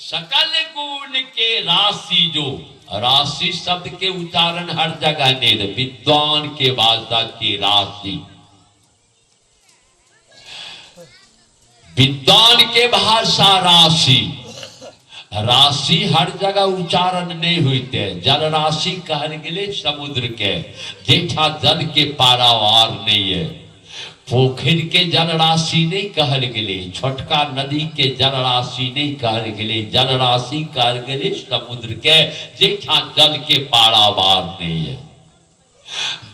सकल गुण के राशि जो, राशि शब्द के उच्चारण हर जगह नहीं रहे, विद्वान के भाषा की राशि, विद्वान के भाषा राशि, राशि हर जगह उच्चारण नहीं होते। जल राशि कहल गेलै समुद्र के, जेठा जल के पारावार नहीं है। पोखरि के जल राशि नहीं कहल गेलै, छोटका नदी के जल राशि नहीं कहल गेलै, जल राशि कहल गेलै समुद्र के, जेठा जल के पारावार नहीं है।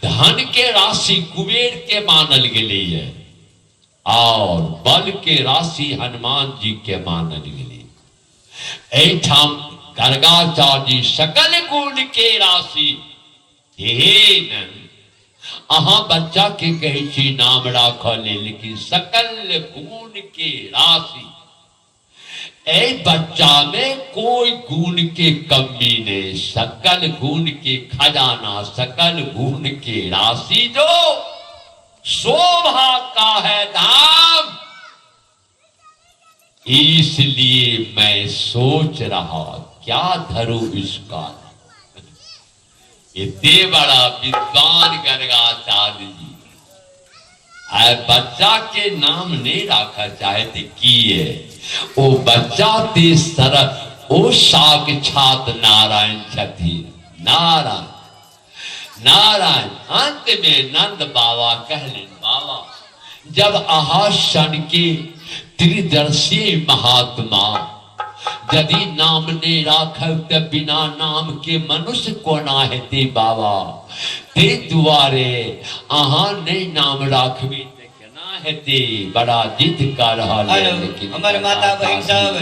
धन के राशि कुबेर के मानल गेलै है और बल के राशि हनुमान जी के मानल गेलै। एहिठाम गर्गाचार्य जी सकल गुण के राशि हे अहाँ बच्चा के कहै छी नाम राखऽ लेल, लेकिन सकल गुण के राशि एहि बच्चा में कोई गुण के कमी नहीं, सकल गुण के खजाना, सकल गुण के राशि जो शोभा का है धाम। इसलिए मैं सोच रहा क्या धरू इसका। एते बड़ा विद्वान गर्गाचार्य जी आय बच्चा के नाम नहीं राखा चाहे थे किए ओ बच्चा ते सर ओ साक्षात नारायण छथि। नारायण नारायण। अंत में नंद बाबा कहलिन, बाबा जब अहाँ सन के त्रिदर्शी महात्मा यदि नाम नहि राखब तऽ बिना नाम के मनुष्य कोना हेतै बाबा? ताहि दुआरे अहाँ नहि नाम राखबै तऽ केना हेतै? बड़ा जिद कऽ रहल है। लेकिन हमारे माता बहन सब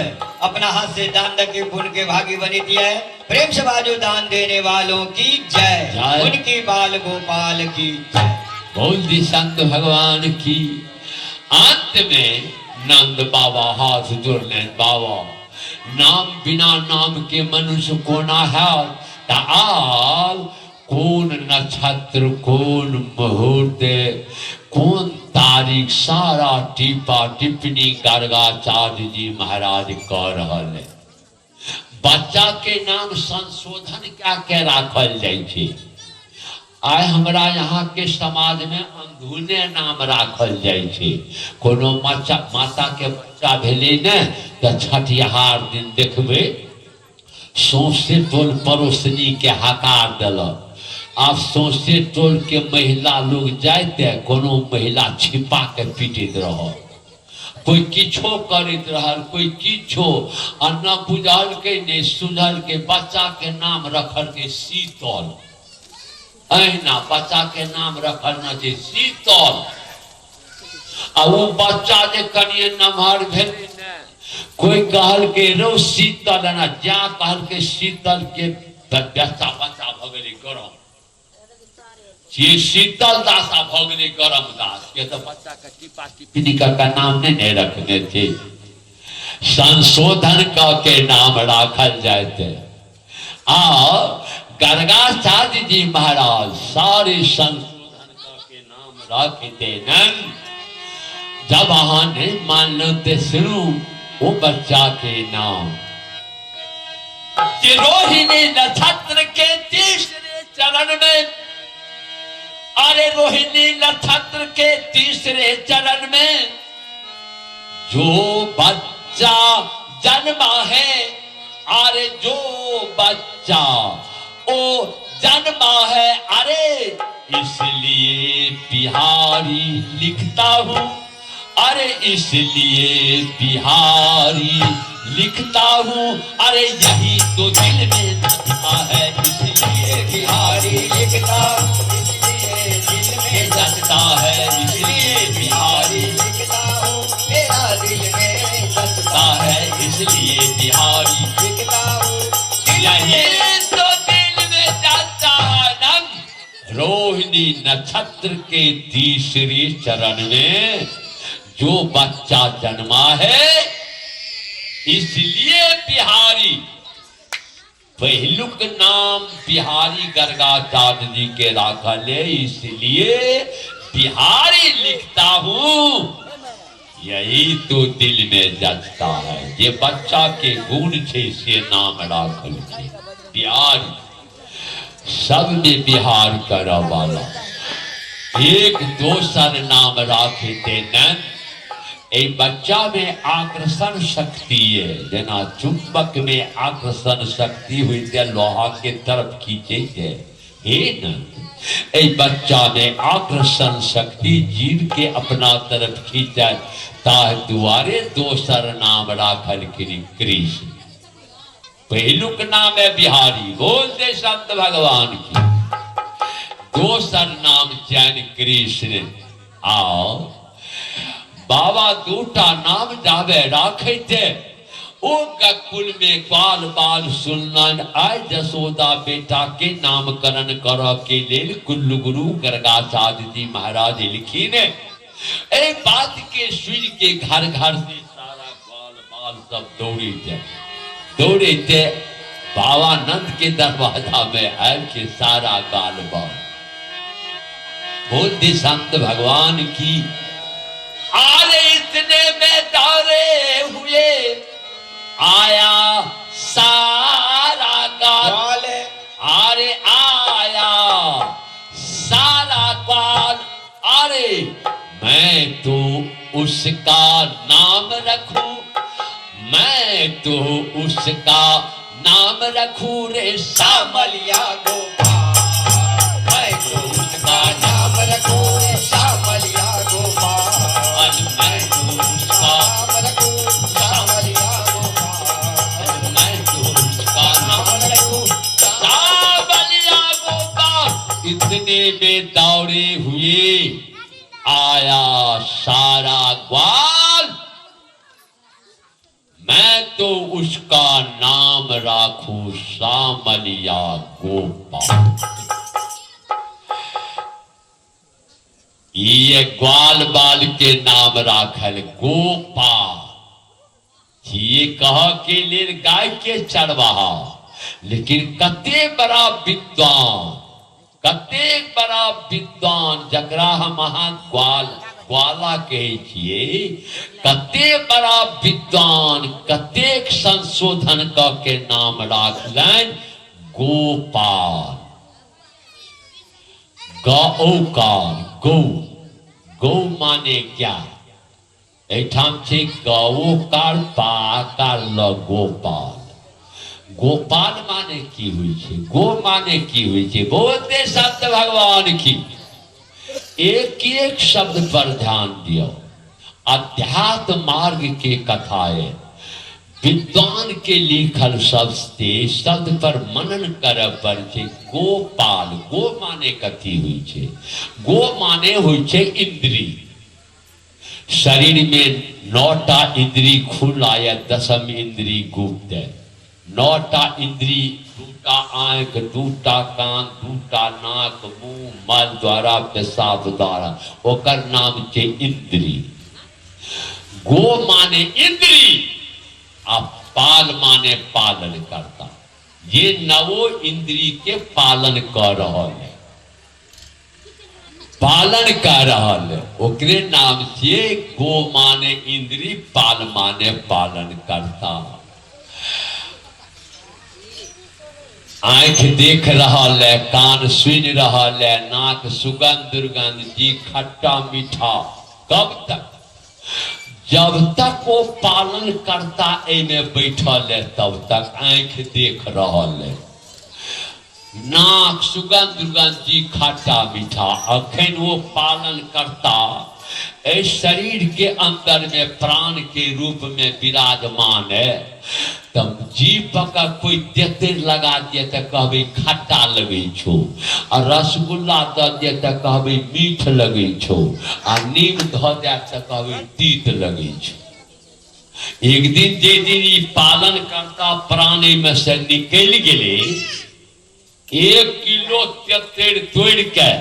अपना हाथ से दान दे के पुण्य के भागी बनी दिया है। प्रेम से बाजू दान देने वालों की जय, जय। उनकी बाल गोपाल की जय। बोल दी संत भगवान की। अंत में नंद बाबा हाथ जोड़ले, बाबा नाम बिना नाम के मनुष्य कोना है? त आब कोन नक्षत्र, कोन मुहूर्त, कोन तारीख, सारा टीपा टिप्पणी गर्गाचार्य जी महाराज कऽ रहल है। बच्चा के नाम संशोधन क्या के राखल जाइ छै। आइ हमरा यहाँ के समाज में अंधुने नाम राखल जाइ छै। कोनो माता के बच्चा भेलै ने तऽ छठिहार दिन देखबै सौंसे टोल पड़ोसनी के हकार देलक। आब सौंसे टोल के महिला लोग जाइते कोनो महिला छिपा के पीटैत रहल, कोई किछो करैत रहल, कोई किछो, आ न बुझलकै नहि सुझलकै। बच्चा के नाम रखलकै शीतल। अहिना बच्चा के नाम रखल न छै शीतल। आ ओ बच्चा जे कनिए नमहर भेलै ने, कोई कहलकै रौ शीतल, एना जा कहलकै शीतल के बच्चा बच्चा भऽ गेलै गरम। ये शीतल दास आ भऽ गेलै गरम दास के तऽ बच्चा के टिपा टिप्पणी कऽ के नाम नहि ने रखने छै। संशोधन कऽ के नाम राखल जाइत। आ गर्गाचार्य जी महाराज सारे संशोधन कऽ के नाम राखि देननि। जब अहाँ नहि मानलहुँ तऽ सुनू ओ बच्चा के नाम कि रोहिणी नक्षत्र के तीसरे चरण में, अरे रोहिणी नक्षत्र के तीसरे चरण में जो बच्चा जन्मा है, अरे जो बच्चा ओ जन्मा है, अरे इसलिए बिहारी लिखता हूँ, अरे इसलिए बिहारी लिखता हूँ, अरे यही तो दिल में जचता है, इसलिए बिहारी लिखता हूँ, इसलिए दिल में जचता है, इसलिए बिहारी लिखता हूँ, मेरा दिल में जचता है, इसलिए बिहारी लिखता हूँ, यही तो दिल में जचता है। रोहिणी नक्षत्र के तीसरे चरण में जो बच्चा जन्मा है, इसलिए बिहारी। पहिलुक नाम बिहारी गर्गाचार्य जी के राखल है, इसलिए बिहारी लिखता हूं, यही तो दिल में जचता है। जे बच्चा के गुण छै से नाम राखल छै। बिहार सब में बिहार करऽ वाला एक दोसर नाम राखते न। एहि बच्चा में आकर्षण शक्ति है, जेना चुंबक में आकर्षण शक्ति होते लोहा के तरफ खींचे है। हे नंद, एहि बच्चा में आकर्षण शक्ति जीव के अपना तरफ खींचे, ताह दुआरे दोसर नाम राखल कृष्ण। पहिलुक नाम है बिहारी, बोल दे संत भगवान की। दोसर नाम चैन कृष्ण। आओ बाबा दूटा नाम जाबे राखे थे ओ गकुल में ग्वाल बाल सुनलन। आय जसोदा बेटा के नामकरण कर के लेल कुल्लू गुरु गर्गाचार्य जी महाराज लिखी ने। ए बात के सुन के घर घर से सारा ग्वाल बाल सब दौड़े थे, दौड़े थे बाबा नंद के दरवाजा में आयल के सारा गाल बाल। बोल दे संत भगवान की। आरे इतने में दौड़े हुए आया सारा गाल, आरे आया सारा ग्वाल। अरे मैं तो उसका नाम रखूं, मैं तो उसका नाम रखूं रे सामलिया गोपाल। मैं तो उसका नाम रखूं रे सामलिया गोपाल। मैं तो उसका नाम रखूं सामलिया गोपाल। मैं तो उसका नाम रखूं सावलिया गोपाल। इतने में दौड़े हुए आया सारा ग्वाल। मैं तो उसका नाम राखूं सामलिया गोपाल। ये ग्वाल बाल के नाम राखल गोपाल। ये कह के लेल गाय के चरवाहा, लेकिन कते बड़ा विद्वान, कते बड़ा विद्वान जकरा हम अहाँ ग्वाल ग्वाला कहै छियै, कते बड़ा विद्वान कतेक संशोधन क के नाम राखलनि गोपाल। गौकार गौ, गौ माने क्या? एहिठाम छै गौकार पाकार ल गोपाल। गोपाल माने की होइ छै? गो माने की होइ छै? बोलते शब्द भगवान की। एक एक शब्द पर ध्यान दियो। अध्यात्म मार्ग के कथा है, विद्वान के लिखल शब्द से शब्द पर मनन करऽ पड़ै छै। गोपाल, गो माने कथी होइ छै? गो माने होइ छै इंद्री। शरीर में 9टा इंद्री खुला या 10म इंद्री गुप्त है। 9टा इंद्री, 2टा आंख, 2टा कान, 2टा नाक, मुंह, मल द्वारा, पेशाब द्वारा, ओकर नाम छै इंद्री। गो माने इंद्री आ पाल माने पालन करता। ये नवो इंद्री के पालन कर रहल है, पालन कर रहल है, ओकरे नाम छियै गो माने इंद्री, पाल माने पालन करता। आँखि देख रहल है, कान सुनि रहल है, नाक सुगंध दुर्गंध, जी खट्टा मीठा। कब तक? जब तक वो पालन करता एहिमे बैठल है तब तक आँखि देख रहल है, नाक सुगंध दुर्गंध, जी खट्टा मीठा। अखन वो पालन करता एहि शरीर के अंदर में प्राण के रूप में विराजमान है। तब जी पकड़ कोई तेतर लगा दिए तो कहबे खट्टा लगे छो, आ रसगुल्ला दऽ दिए तो कहबे मीठ लगे छो, आ नीम धऽ दे तो कहबे तीत लगे छो। एक दिन जे दिन ई पालन करता प्राणी में से निकलि गेलै, 1 किलो तेतर तोड़ के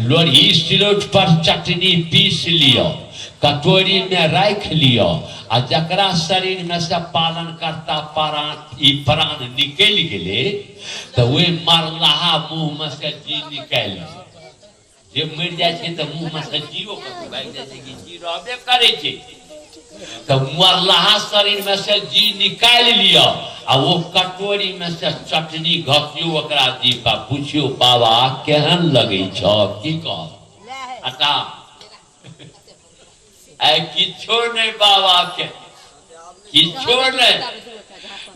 लोढ़ी सिलौट पर चटनी पीस लिअ, कटोरी में राखि लिअ, आ जकरा शरीर में से पालन करता प्राण ई प्राण निकलि गेलै तऽ ओहि मरलाहा मुँह में से जी निकालि लिअ। जे मरि जाइ छै तऽ मुँह में से जीओ कतौ भागि जाइ छै कि जी रहबे करै छै। तऽ मरलाहा शरीर में से जी निकालि लिअ आ ओ कटोरी में से चटनी घसियो ओकरा जी पा पूछियो बाबा केहन लगै छ की कह अटा आइ किछो नहि बाबा के किछो नहि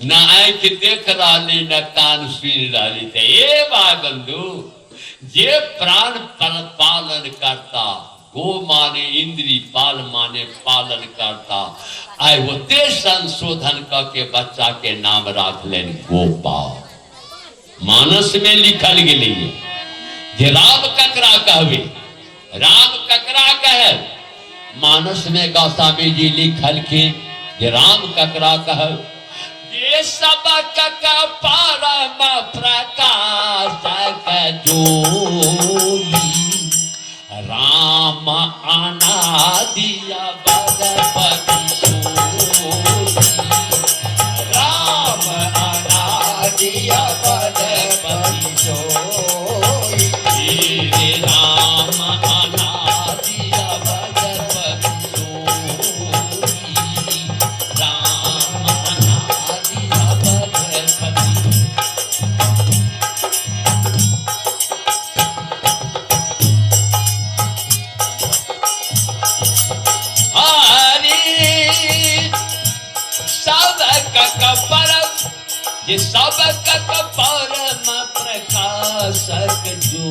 न आँखि देख रहली न कान सुनि रहली तऽ ए बा बंधु जे प्राण पर पालन करता गो माने इंद्री पाल माने पालन करता आइ ओते संशोधन कऽ के बच्चा के नाम राख लेन गोपाल मानस में लिखल गेलै जे राम ककरा कहबे राम ककरा कहे मानस में गोस्वामी जी लिखलखिन जे राम ककरा कह जे सब कक परम प्रकाशक जोई राम अनादिया बदपति सोई राम अनादिया बदपति सोई रे राम अनादिया बदपति सोई राम अनादिया बदपति हरि सब कक परम जे सब कक परम प्रकाशक जो